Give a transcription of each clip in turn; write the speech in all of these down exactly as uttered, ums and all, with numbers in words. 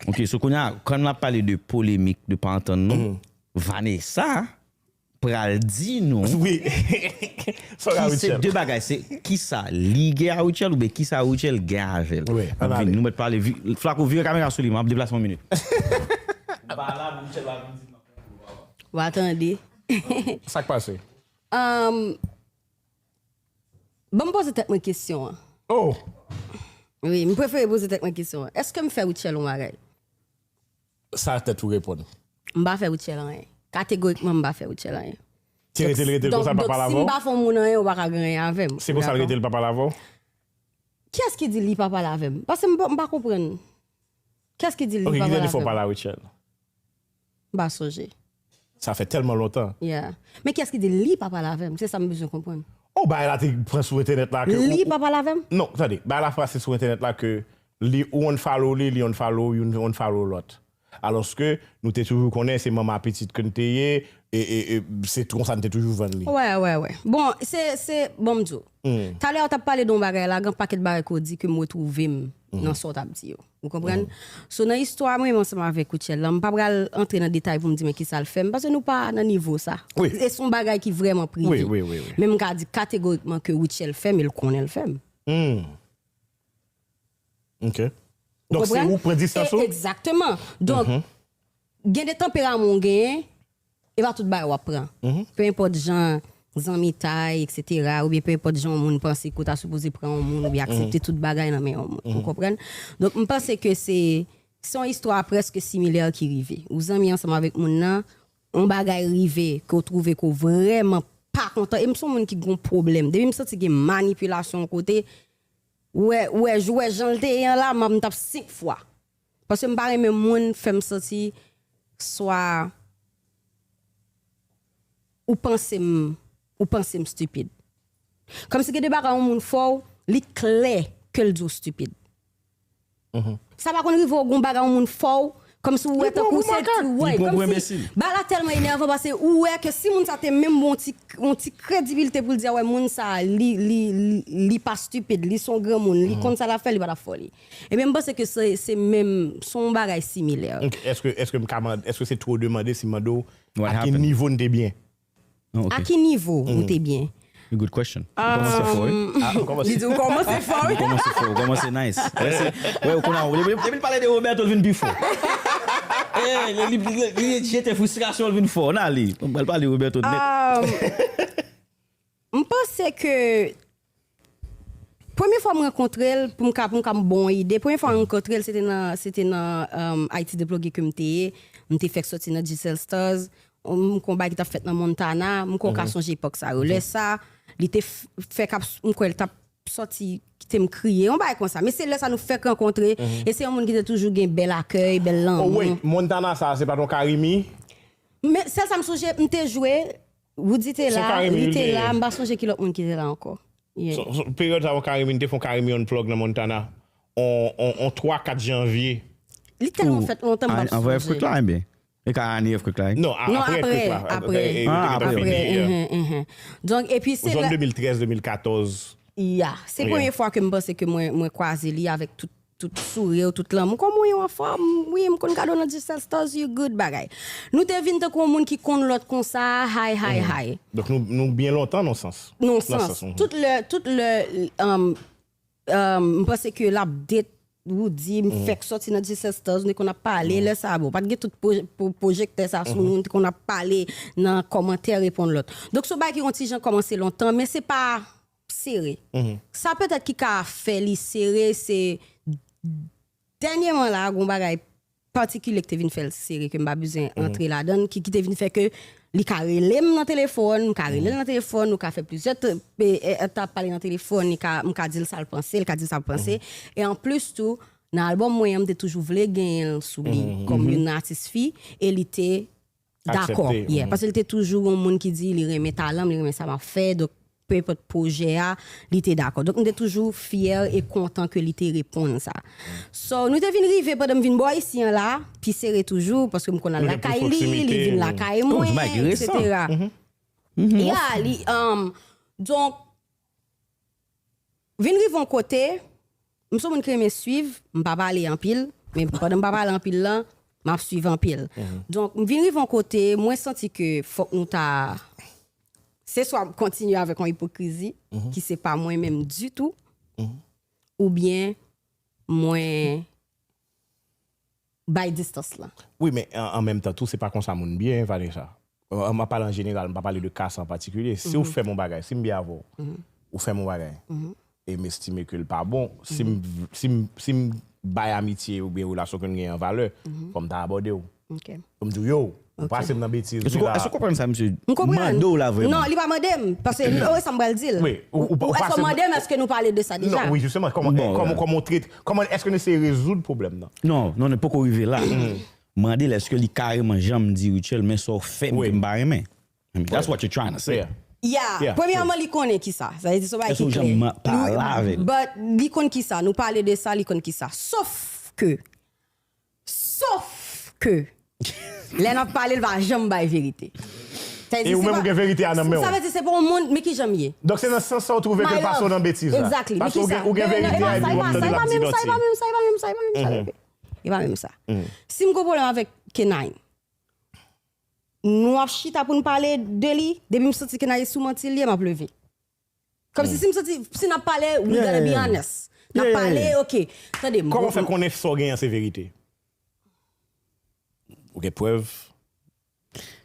Ok, so kounye a, kan n ap pale de polemik, de pa antann nou, Vanessa pral di nou Wi. Sa w ka ki se Rutshelle. De bagay, se kisa li gen a Rutshelle oubyen kisa Rutshelle gen avè l. Wi, N ap ann ale. Vini, nou mèt pale, vi- Flaco, vire kamera sou li, m ap deplase yon minit. Wa tande. Sa k pase? Um, bon, m poze tèt mwen kesyon an. Oh! Wi, m prefere poze tèt mwen kesyon an. Èske m fè Rutshelle yon bagay? Sa tèt ou reponn. M pa fè Rutshelle anyen. Kategorikman, m pa fè Rutshelle anyen. Ti rete l rete l konsa l pa pale avè Si m w? Pa fè yon moun anyen, ou pa ka gen anyen avè m. Se konsa l rete l pa pale avè w? Kiyès ki di li pa pale avè m? Paske m pa- m pa konprann. Kiyès ki di li Ok, pa ki pale dènye fwa w avè pale m? A Rutshelle? M pa sonje. Sa fè tèlman lontan. Yeah. Men kiyès ki di li pa pale avè m? Se sa m bezwen konprann. Oh, bagay la te pran sou entènèt la ke. Li ou- pa pale avè m? Non, tande, bagay la pase sou entènèt la ke li ou unfollow li, li unfollow youn, unfollow lòt. Alòske nou te toujou konnen se manman pitit ke n te ye, e, e, e se konsa n te toujou vann li. Wè, wè, wè. Bon, se, se, bon, m di w. Talè a w t ap pale de yon bagay la, gen pakèt bagay ke w di ke m retwouve m nan sa w t ap di yo. Ou konprann? So, nan istwa mwen menm ansanm avèk Rutshelle la, m pa pral antre nan detay pou m di men kisa l fè m, paske nou pa nan nivo sa. Wi. E se yon bagay ki vrèman prive. Wi, wi, wi, wi. Men m ka di kategorikman ke Rutshelle fè m, e l konnen l fè m. Hmm. Ok. Ou Donk se konprann? Ou pran distans ou? Egzakteman. Donk, gen de tanperaman w genyen, e pa tout bagay w ap pran. Pe enpòt jan zanmitay, etsetera, oubyen pe enpòt jan yon moun panse ke w ta sipoze pran yon moun, oubyen aksepte tout bagay nan men yon moun. Ou konprann? Donk, m panse ke se se yon istwa prèske similè ki rive. Ou zanmi ansanm avèk moun nan, yon bagay rive ke w twouve ke w vrèman pa kontan. E m se yon moun ki gen yon pwoblèm. Depi m santi gen manipilasyon yon kote, ou wè, ou wè, ou wè jan l te ye an la, m ap, m t ap senk fwa. Paske m pa renmen moun fè m santi swa ou panse m, ou panse m stipid. Kòmsi gen de bagay yon moun fè w, li klè ke l di w stipid. Sa pa konn rive w gon bagay yon moun fè w, kòmsi ou wè tankou se ti wè, kòmsi bagay la tèlman enèvan paske ou wè ke si moun sa te menm bon ti yon ti kredibilite pou l di a wè moun sa li li li li pa stipid, li se yon granmoun, li konn sa l ap fè, li pa t ap fè w li. Ebyen m panse ke se se menm se yon bagay similè. Ok, èske èske m ka mande, èske se two demande si m mande w What a ki happened? Nivo n te byen? Non, ok. A ki nivo ou te byen? A good question. Ou kòmanse fò, wi. Ah, ou kòmanse. Li di ou kòmanse fò, Ou wi. Kòmanse fò, ou kòmanse nice. Wè, se- wè, ou konnen, depi depi l pale de Roberto, l vin pi fò. Eh, li, li, li, li jete fristrasyon, l vin fò. N ale. Ou pral pale de Roberto nèt. Um, m panse ke premye fwa m rankontre l, pou m ka, pou m ka m bon ide, premye fwa m rankontre l, se te nan, se te nan um, Haiti Deploge ke m te ye. M te fèk soti nan Giselle Stars. M kon bagay ki t ap fèt nan Montana. M kon ka sonje epòk sa yo. Lè sa, li te f- fèk ap, m kwè l t ap sòti kite m kriye. Yon bagay konsa. Men se lè sa nou fèk rankontre. E se yon moun ki te toujou gen bèl akèy, bèl Oh, lanmou. Wait, Montana sa, se pa t yon Carimi? Men sèl sa m sonje, m te jwe, Roody te Se la, Carimi li li te te ye. La, m pa sonje ki lòt moun ki te la ankò. Yeah. So- so- Peryòd sa, yon Carimi, n te fè yon Carimi Unplug nan Montana. On, on, on twa kat janvye. Li tèlman fèt lontan, m pa Anvan sonje. Earthquake la, enben. E ka ane Earthquake la, wi. Non, a- Non, apre apre, Earthquake la. apre. E- e- Ah, apre. Apre, Earthquake la. enhen, enhen. Donk, epi se Zòn lè de mil trèz, de mil katòz. Ya, se Yeah. Premye fwa ke m panse ke mwen, mwen kwaze li avèk tout, tout souri, tout lanmou. Kòman w ye, w anfòm? Wi, m konn gade w nan Giselle Stars, you good bagay. Nou te vin tankou yon moun ki konn lòt konsa, hay, hay, hay. Donk nou, nou byen lontan nan sans. Non Nan sans. Sans, mhm. Tout lè, tout lè, um, um, m panse ke l ap date Roody, m fèk sòti nan Giselle Stars, nou te konn ap pale, lè sa, bon, pa t gen tout pwo- pwo- pwojektè sa sou nou, nou te konn ap pale nan kòmantè, reponn lòt. Donk, se yon bagay ki yon ti jan kòmanse lontan, men se pa sere. Sa petèt ki ka fè li sere, se dènyèman la, gon bagay patikilye ki te vin fè l sere, ke m pa bezwen antre ladan l, ki, ki te vin fè ke li ka rele m nan telefòn, m ka rele l nan telefòn, nou ka fè plizyè t- e- e- etap pale nan telefòn, li ka, m ka di l sa l panse, l ka di l sa l panse. E anplis tou, nan albòm mwen an, m te toujou vle genyen l sou li kòm youn nan atis fi, e li te dakò. Aksepte, Yeah, mhm. Paske li te toujou yon moun ki di li renmen talan m, li renmen sa m ap fè, donk pe enpòt pwojè a, li te dakò. Donk, m te toujou fyè e kontan ke li te reponn sa. So, nou te vin rive pandan m vin bò isi an la, pi sere toujou, paske m konn al Nou gen lakay plis li, li pwoksimite, vin wi. lakay Oh, mwen, se bagay ki resan. etsetera. Ya, li, um, donk, vin rive yon kote, m se yon moun ki renmen swiv, m pa pale anpil, Men pandan m pa pale anpil lan, m ap swiv anpil. Donk, m vin rive yon kote, mwen santi ke fòk nou ta, se swa m kontinye avèk yon ipokrizi, ki se pa mwen menm ditou, oubyen mwen bay distans lan. Wi, men an, an menm tan tou, se pa konsa moun byen, Vanessa. Euh, m ap pale an jeneral, m pa pale de ka sa an patikilye. Si w fè m yon bagay, si m byen avè w, ou fè m yon bagay, e m estime ke l pa bon, si m, si m, si m bay amitye oubyen relasyon ke n genyen an valè, fò m ta abòde w. Fò m di w, yo, ou pase m nan betiz, wi la. Èske w konprann sa, misye? M konprann. Mande w la vrèman. Non, li pa mande m, paske, ou wè sa m pral di l. Wi, ou, ou, ou, ou pase m. Èske w mande m, èske nou pale de sa deja? Non, wi, jisteman, kòman, kòman, kòman w trete, kòman, èske n eseye rezoud pwoblèm nan? Non, non, nou poko rive la. Mande l èske li kareman janm di Rutshelle, men sa w fè m ke m pa renmen. I mean, that's what you're trying to say. Yeah, premyèman, li konnen kisa. Sa vle di, se yon bagay ki klè. Èske w janm pale avè l? But li konn kisa. Nou pale de sa, li konn kisa. Sof ke, sof ke, lè n ap pale, l pa janm bay verite. E ou menm ou gen verite a nan men w. Sa vle di, se pa yon moun, men ki jan m ye? Donk, se nan sans sa w twouve ke l pase w nan betiz la? Exactly. Paske ou gen verite a, epi w ap tande l ap di dòti. E pa menm sa, e pa menm sa, e pa menm sa, e pa menm sa. Si m gen pwoblèm avèk K nine, nou ap chita pou n pale de li, depi m santi ke n ale sou manti l ye, m ap leve. Kòmsi si m santi, si n ap pale, we gotta be honest. N ap pale, ok. Tande m. Kòman w fè konnen sa w genyen an se verite? Ou gen prèv?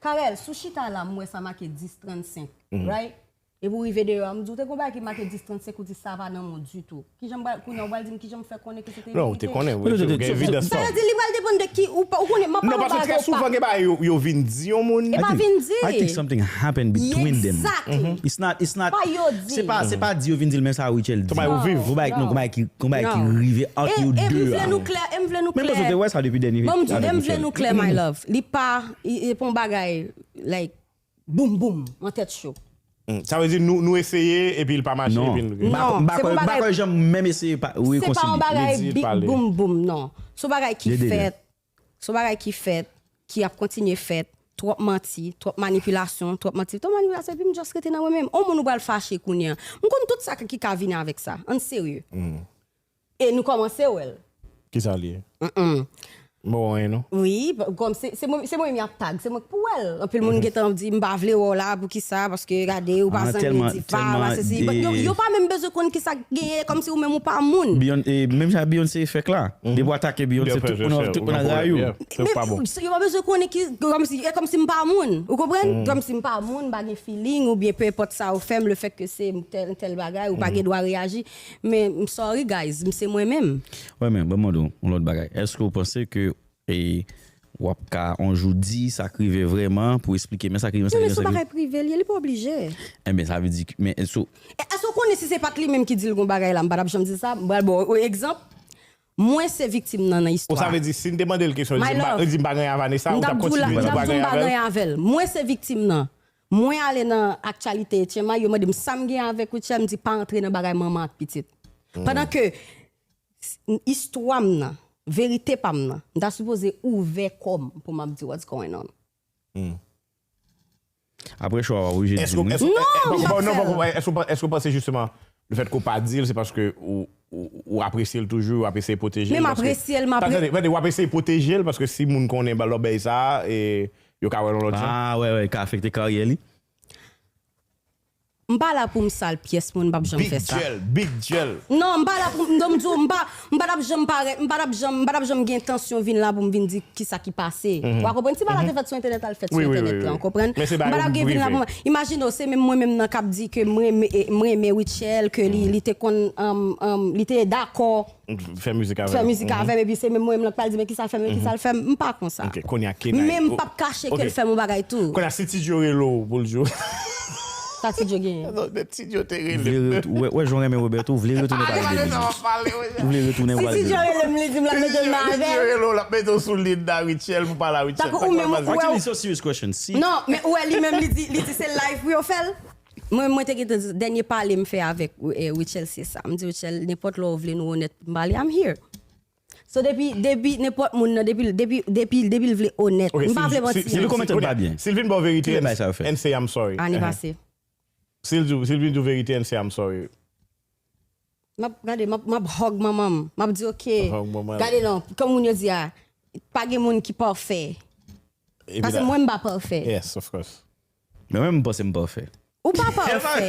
Carel, sou chita la, m wè sa make dis trannsenk, right? Epi w rive deyò a, m di w te gon bagay ki make dis trannsenk, ou di sa pa nan men w ditou. Kijan m pral, kounye a w pral di m kijan m fè konnen ke se te verite? Non, ou te konnen, wi, ou gen evidans lan. Sa vle di li pral depann de ki, ou, ou konnen, m ap ba w yon bagay ke w pa. Non, paske trè souvan gen bagay yo, yo vin di yon moun. E pa vin di. I think something happened between them. Exactly. It's not, it's not. Pa yo di. Se pa, se pa di yo vin di l, men sa Rutshelle di. Gon bagay, non, gon bagay ki, gon bagay ki rive ant yo de a. E, e m vle nou klè, e m vle nou klè. Menm si w te wè sa depi dènye. Bon, m di w, e m vle nou klè, my love. Li pa, e, e pa yon bagay, like, boum, boum, an tèt cho. Sa vle di nou, nou eseye epi l pa mache epi l. Non, m pa kwè, m pa kwè janm menm eseye rekonsilye. Se pa yon bagay big boum boum, non. Se yon bagay ki fèt, se yon bagay ki fèt, ki ap kontinye fèt, twòp manti, twòp manipilasyon, twòp manti, twòp manipilasyon, epi m just rete nan mwen menm. On moun ou pral fache kounye a. M konn tout sa ki ka vini avèk sa, ann serye. E nou kòmanse wè l. Kisa l ye? M pa wè anyen non. Wi, kòm se, se mwen, se mwen menm y ap tag, se mwen k pou wè l. Anpil moun gentan di m pa vle wè w la, poukisa, paske gade, ou pa zanmi Diva, ou pa sesi, but yo, yo pa menm bezwen konn kisa k genyen, kòmsi ou menm ou pa moun. Beyonce, menm jan Beyonce fèk la. Depi w atake Beyonce, tout moun, tout moun al rayi w. Yo pa bezwen konnen ki, kòmsi, e kòmsi m pa moun. Ou konprann? Kòmsi m pa moun, m pa gen feeling, oubyen pe enpòt sa ou fè m, le fèt ke se tèl, tèl bagay, ou pa gen dwa reyaji. Men, m sorry guys, m se mwen menm. Wè, men, ban m mande w yon lòt bagay. Èske w panse ke, e, w ap ka, yon jou, di sa k rive vrèman, pou esplike, men sa k rive, men sa k rive, men sa k rive. Non, men se yon bagay prive, li, li pa oblije. Enben, sa vle di, men, so. E, èske w konnen si se pa t li menm ki di l gon bagay la, m pa t ap janm di sa? M pral ba w egzanp. Mwen se viktim nan, nan istwa. O, sa vle di, si n te mande l kesyon, li di m pa, li di m pa gen anyen a Vanessa, ou t ap kontinye di w pa gen anyen avè l? Mwen se viktim nan. Mwen ale nan aktyalite H M I, yo mande m sa m gen avèk Rutshelle, m di pa antre nan bagay manman ak pitit. Pandan ke s-, istwa m nan, verite pa m nan, m ta sipoze ouvè kò m pou m ap di what's going on. Apre cho a, w oblije di wi. Èske w, èske w, èske w panse jisteman lefètke w pa di l, se paske ou, ou, ou apresye l toujou, w ap eseye pwoteje l? Men m apresye l, m apresye. Tande, tande, w ap eseye pwoteje l paske si moun konnen lòbèy sa a, e, yo ka wè l yon lòt jan. Ah, wè, wè, ka afekte karyè li. M pa la pou m sal pyès moun, m p ap janm fè sa. Big Jel, Big Jel. Non, m pa la pou m, non, m di w, m pa, m pa t ap janm parèt, m pa t ap janm, m pa t ap janm gen entansyon vin la pou m vin di kisa ki pase. Ou a konprann? Si bagay la te fèt sou entènèt la, l fèt sou entènèt la, ou konprann? M pa t ap gen vin la pou m, imajine w, se menm mwen menm nan k ap di ke m renmen, eh, m renmen Rutshelle, ke li, li te konn, um, um, li te dakò. Fè mizik avè m. Fè mizik avè m, epi se menm mwen menm nan k pral di, men kisa l fè m, men kisa l fè m, m pa konsa. Men m p ap kache ke l fè m yon bagay tou. Kounye a, si Ti Djo rele w pou l jwe. Sa Ti Djo genyen? Non, men Ti Djo te rele m. Vle ret-, wè, wè jan w renmen Roberto, vle retounen pale de mizik. Ou vle retounen pale de mizik. Si Ti Djo rele m, li di m l ap mete l nan avè l. Si Ti Djo rele w, l ap mete w sou lid a Rutshelle pou pale a Rutshelle. Tankou ou menm, ou wè. Actually, it's a serious question. Si. Non, men ou wè, li menm, li di, li di se live pou yo fè l. Mwen, mwen te gentan di, dènye pale m fè avèk, eh, Rutshelle, se sa. M di, Rutshelle, nenpòt lè w vle nou onèt pou n pale, I'm here. So, depi, depi, nenpòt moun nan, depi, depi, depi, depi l vle onèt, m pa vle manti. Si l konprann l pa byen. Si l vin ba w verite, and say I'm sorry. Ane pase. Si l di w, si l vin di w verite, and say I'm sorry. M ap gade, m ap, m ap hug manman m. M ap di, "Ok, Hug manman. Gade non, kòm moun yo di a, pa gen moun ki pafè." Paske mwen, m pa pafè. Yes, of course. Men mwen, m panse m pafè. Ou pa pafè.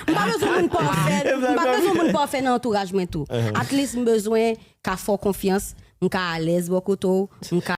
M pa bezwen moun pafè. M pa bezwen moun pafè nan antouraj mwen tou. At least m bezwen ka fè w konfyans, m ka alèz bò kote w, m ka